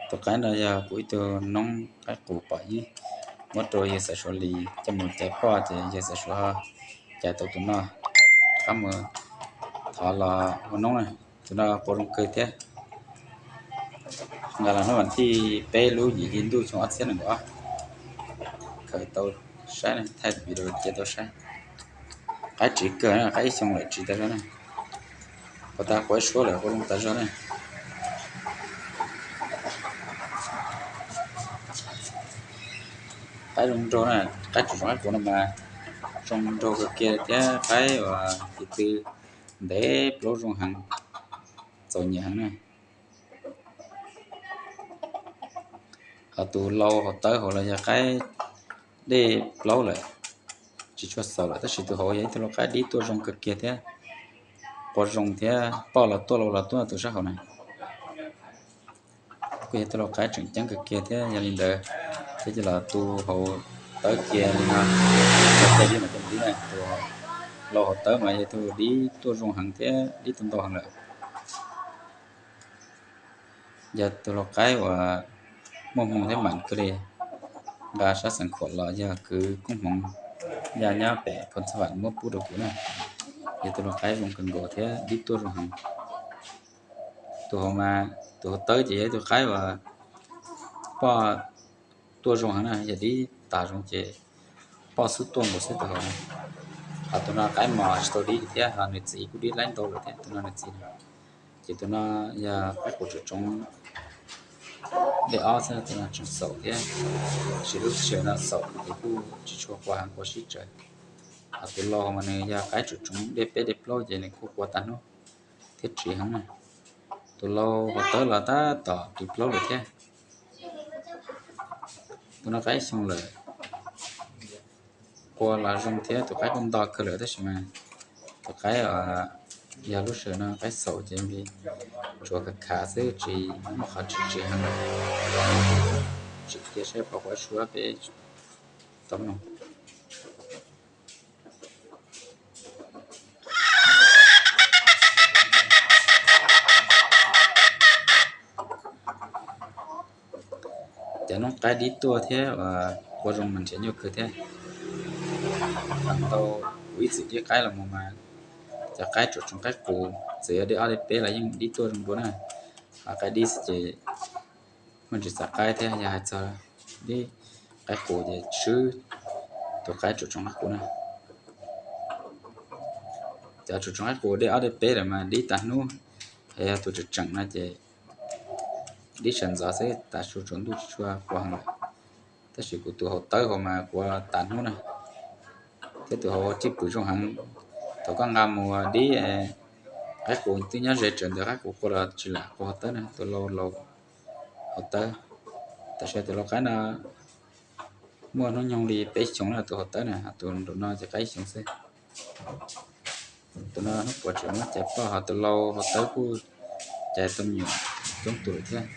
Tus qaib no yog kuv ib tug noob qaib qus pom ib, muab rau yawg Xaiv Suav li coj mus cais poj ces yawg Xaiv Suav cais tau tus no, rov qab mus thov los ua noob na. Tus no qua zoo kawg thiab. Nqa los hnub vas thij peb lub yim hli ntuj xyoo ob txhiab nees nkaum ob. Khaws tau saib, thaij video cia tau saib. Qaib tsiv kawg, qaib ib xyoo lawm tsiv tas zog na. Qua tas qua ib suab lawm qua zoo tas zog na. Qaib zoo nraug na, qaib tsuas zoo qaib qus no mas zoo nraug kawg kiag thiab qaib uas tis tw ntev plaub zoo heev, txaus nyiam heev na. Ho tus lau hauv tawb hauv los yog qaib dej plaub lawm, tsis tshua xaus lawm tab sis tus hauv yog ib tug lau qaib dib tuaj zoo kawg kiag thiab qua zoo thiab poj los tuaj lau los tuaj tus sab hauv na. Kuj yog tus lau qaib tseem ceeb kawg kiag thiab yog li ntawd thiab cia los tus hauv tawb cia li no, tus lau hauv tawb mas yog tus dib tuaj zoo heev thiab dib tuaj ntau heev lawm. Yog tus lau qaib uas muaj hmoo thiab mam kawg li, nqa sab Xeev Khuam los yog kwv koob hmoov ya nyob pem Phoos Xas Vam muab pub rau kuv na. Yog tus lau qaib zoo kawg nkaus thiab dib tuaj zoo heev. Tus hauv mas tus hauv tawb ces yog ib tug qaib uas poj tuaj zoo heev na, yog dib tas zoo ces poj xub tuaj nkaus xwb tus hauv. Ho tus no qaib mos tsis tau dib thiab ho nws txiv kuj dib laib ntau lawm thiab tus no nws txiv. Ces tus no yog qaib qus tsoom tsoov dej ob xwb, tus no tseem xaus thiab, tab sis lub sij hawm no xaus ces kuj tsis tshua qua heev, qua sib tsawv. Ho tus lau mas nws yog qaib tsoom tsoov dej peb dej plaub ces nws kuj qua tas hnub thiab tsiv heev na. Tus lau hauv tawb los tab tom ris plaub lawm thiab. Tus no qaib xyoo lawm, qua los zoo thiab tus qaib kuj nto kawg lawm tab sis mas tus qaib yog lub sij hawm no qaib xaus ces li tsuas khav khav xwb, tsis muaj qhov tsis tsis heev. Tsis cia saib pom quav suab peb tau mloog. Cov noob qaib dib tuaj thiab uas qua zoo mas nrhiav nyuaj kawg thiab. Feem ntau kuv ib txwm dib qaib los mus mas cov qaib tsoom tsoom qaib qus txawm yog dej ob dej peb los yeej dib tuaj zoo dua na. Ho qaib dib xwb ces muaj ntsis xav qaib thiab, yog hais txog dib qaib qus ces swb tus qaib tsoom tsoom qaib qus na. Cov tsoom tsoom qaib qus dej ob dej peb lawm mas dib tas hnub, yog tus tseem tseem no ces dib sawv ntxov xwb, tav su tsaus ntuj tsis tshua qua heev lawm. Tab sis kuv tus hauv tawb hauv mas qua tas hnub na, thiab tus hauv cwj pwm zoo heev. Thaum koj nqa mus dib qaib qus twb nyob ze raws ntawd, qaib qus qua los tsis lam qua hauv tawb na, tus lau lau hauv tawb. Tam sim tus lau qaib no muaj hnub nyoog li peb xyoos na, tus hauv tawb na, tus nraum no ces qaib xyoos xwb. Tus no hnub puas tseem muab cais poj, ho tus lau hauv tawb kuj cais tau me nyuam coob tus lawm thiab.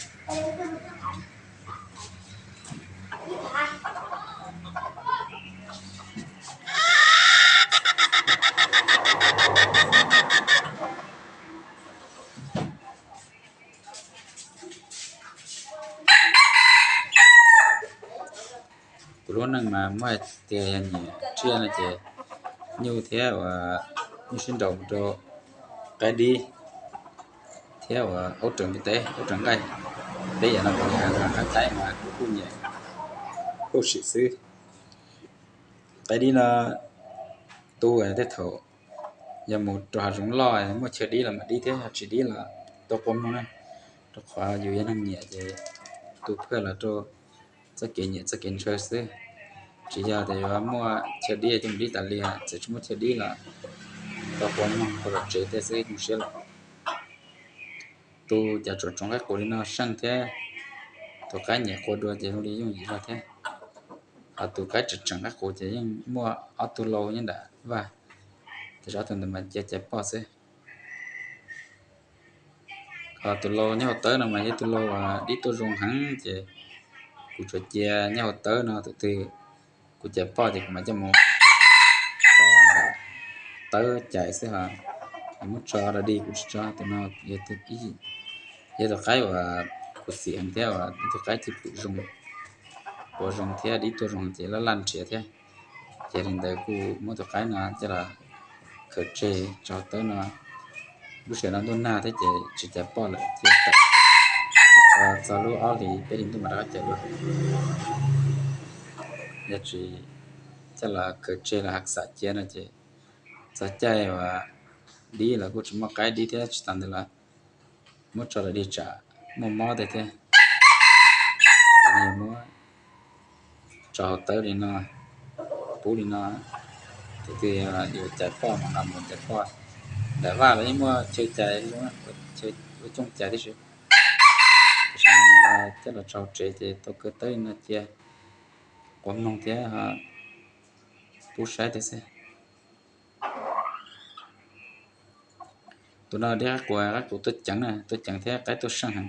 Kuv lub neej mas muaj hais tias yog nyiam tsiaj no ces nyuj thiab uas nyuj sib nraus rau qaib dib thiab uas aub raws npua teb, aub raws nqaij, peb yam no kuv nyiam heev. Qaib qaib mas kuv kuj nyiam, kuj sim xwb. Qaib dib no tu tej thaum yog mus rau hav zoov loj muaj chaw dib los mam dib thiab, yog tsis dib los tau qua muag na. Rau qhov yus yog neeg nyiam ces tu phaj los rau txoj kev nyiam txoj kev ntshaw xwb. Tsis yog tias yuav muaj chaw dib coj mus dib tas li, txawm tsis muaj chaw dib los tau qua muag, qua los tsev tej xwb zoo siab lawm. Tu cov tsoom tsoom qaib qus li no seej thiab, tus qaib nyiam qua dua ces zoo li yooj yim zog thiab. Ho tus qaib tseem tseem qaib qus ces yeej muaj ob tug lau nyob nram vaj, tab sis ob tug ntawd mas cia cais poj xwb. Ho tus lau nyob hauv tawb no mas yog tus lau uas dib tuaj zoo heev ces kuv tsuas cia nyob hauv tawb no, tus twg kuv cais poj ces kuv mam coj mus tso nram tawb cais xwb, ho muab tso da dig kuv tsis tso. Tus no yog tus qaib uas kuv xim heev thiab uas ib tug qaib cwj pwm zoo, quav zoo thiab dib tuaj zoo ces laj laj nrhiav thiab. Ces li ntawd kuj muab tus qaib no coj los khaws tseg tso tawb no. Lub sij hawm no ntuj nag thiab ces tsis cais poj lawm ces tawm txog lub ob hlis peb hlis ntuj mam rov qab cais dua. Yog tsis coj los khaws tseg los hav xam cia no ces txog caij uas dib los kuj tsis muaj qaib dib thiab, tsis tas ntawd los muab tso lawm dig tsam muaj mob tej thiab. Ces muab tso hauv tawb li no, pub li no, tus twg yog yuav cais poj mas nqa mus cais poj. Nram vaj los yeej muaj chaw cais, ua cooj cais tib si. Tam sim no coj los tso hauv tsev ces tau kaw tawb li no cia, quav mloog thiab pub saib thiab xwb. Tus no dib qaib qua, qaib qus tuaj ceev na, tuaj ceev thiab qaib tuaj seej heev.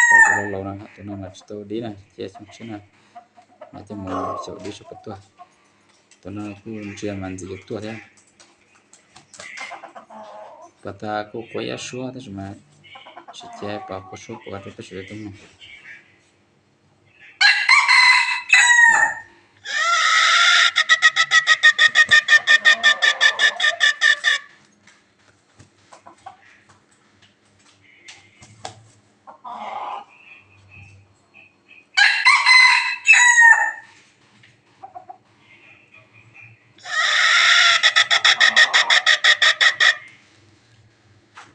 Tus laus laus no, tus no mas tsis tau dib na, cia xyoo tshiab no mas coj mus xyaum dib seb puas tuaj. Tus no kuj ntsia mas ntxim yuav tuaj thiab. Pom tas kuj qua ib suab tab sis mas tsis cia pom qua suab qua rau peb sawv daws tau mloog.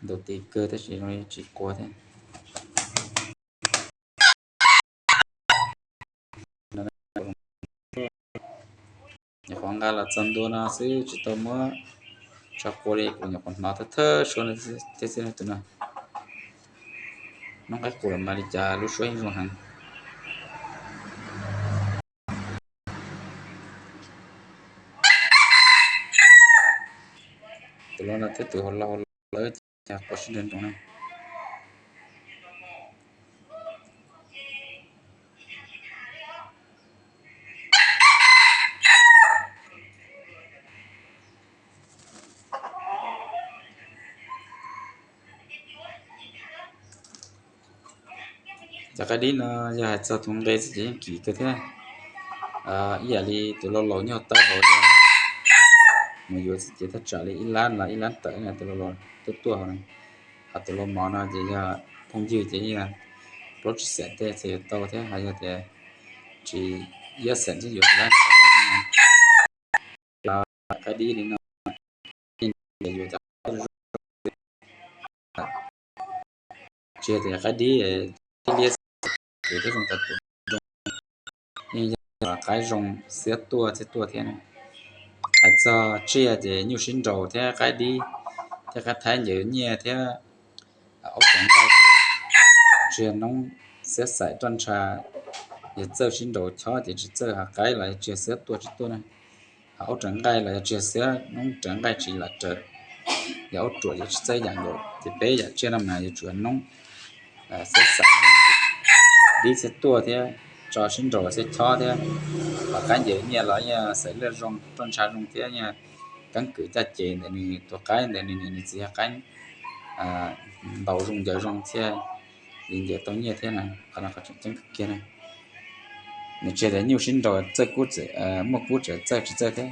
Ntaus tis kawg tab sis tsis qua thiab. Nyuam qhuav nqa los txog ntua no xwb tsis tau muab tso qua li, kuv nyuam qhuav hnov thawj thawj suab thiab xwb tus no. Noob qaib qua mas li cas lub suab yeej zoo heev. Tus no no thiab tus hauv laug hauv lawv ces qua sib nroo nroo na. Cov qaib dib no yog hais txog tus nqe xwb ces yeej kim kawg thiab. Ib yam li tus laus laus nyob tawb hauv, mus yuav xwb ces thaj tsam li ib lab los ib lab tawm tus laus laus tuaj tuaj hauv. Ho tus laus mos no ces yog phooj ywg ces yog plaub tsib xees tej txhaj yuav tau thiab, ho yog tias tsis ib xees thiab yuav tsis tau. Qaib dib li no, yuav cov tsis yog tias qaib dib, dib liab xwb, ces thiab zoo tas tus zoo, yeej yog qaib zoo xiab tuaj thiab tuaj thiab na. Hais txog tsiaj ces nyuj sib nraus thiab qaib dib thiab qaib thaib ncaws nyiaj thiab aub tsaws nqaij ces tsis yog noob xiab xaim roj ntsha, yog txawj sib nraus chob ces tsis txawj, ho qaib los yog tsis yog xiab tuaj tsis tuaj na. Ho aub raws nqaij los yog tsis yog xiab, noob raws nqaij tsis lam raws, yog aub ruam ces tsis txawj yam nkaus. Ces peb yam tsiaj no mas yuav tsum yog noob xiab xaim, dib xiab tuaj thiab tso sib nraus xiab chob thiab. Ho qaib ncaws nyiaj los yog xaim laj zoo, roj ntsha zoo thiab yog keeb kwm caj ces ntawm nws tus qaib ntawd nws niam nws txiv yog qaib ntaus zoo ncaws zoo thiab, li ncaws tau nyiaj thiab na. Qhov no qhov tseem ceeb kawg kiag na. Nws tsis yog tias nyuj sib nraus txawj kub txawm, muaj kub txawm txawj tsis txawj thiab.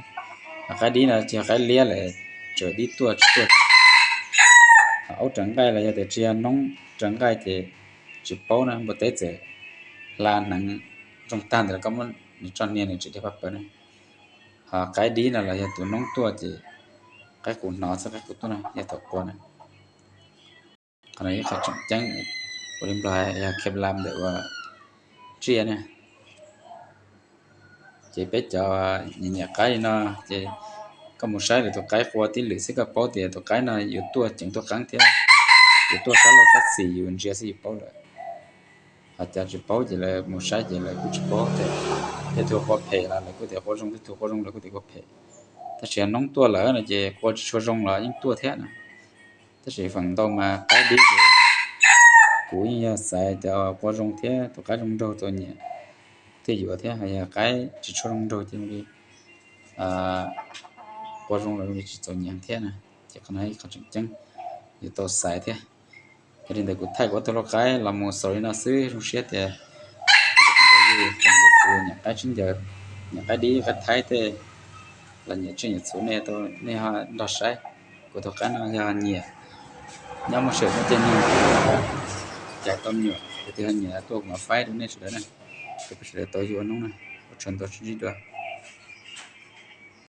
Ho qaib dib no tsis yog qaib liab lawm txawm dib tuaj tsis tuaj. Ho aub raws nqaij los yog tias tsis yog noob raws nqaij ces tsis paub na, npua teb txawm hla hneev zoo tag ntawd los koj muab nws tso hnia nws tseem dhia pab pawg na. Ho qaib dib no los yog tus noob tuaj ces qaib qus hnov xwb, qaib qus tuaj na yog thaum qua na. Qhov no ib qho tseem ceeb, ua li Nplog hais yog khev lam ntawm ua tsiaj na. Ces peb cov nyiam nyiam qaib li no ces koj mus saib lawv tus qaib qua tib lwm xwb koj paub tias tus qaib no yuav tuaj ceev tuaj qeeb thiab yuav tuaj sab laug sab xis yus ntsia xwb yus paub lawm. Ho cov tsis paub ces lawv mus saib ces lawv kuj tsis paub tias tej tug qua phem los lawv kuj tias qua zoo, tej tug qua zoo lawv kuj tias qua phem. Tab sis yog noob tuaj lawm no ces qua tsis tshua zoo los yeej tuaj thiab na. Tab sis feem ntau mas qaib dib ces kuv yeej yog xaiv cov qua zoo thiab tus qaib zoo nraug txaus nyiam thiaj yuav thiab, ho yog qaib tsis tshua zoo nraug ces li qua zoo los li tsis txaus nyiam thiab na. Ces qhov no ib qho tseem ceeb yuav tau xaiv thiab. Yog li ntawd kuv thaij kuv ob tug lau qaib los mus xaus li no xwb, zoo siab tias kuv tus phooj ywg, tus nyiam qaib tshib ncaws, nyiam qaib dib qaib thaib tej, los nyiam tsiaj nyiam txhu nej, nej ho nrog saib. Kuv tus qaib no yog nyiam, nyob muaj sawm muaj ceg nyob, cais tau me nyuam, yog tias ho nyiam tuaj kuv mam faib rau nej sawv daws na. Ces peb sawv daws tau yuav noob na, ua tsaug ntau, sib ntsib dua.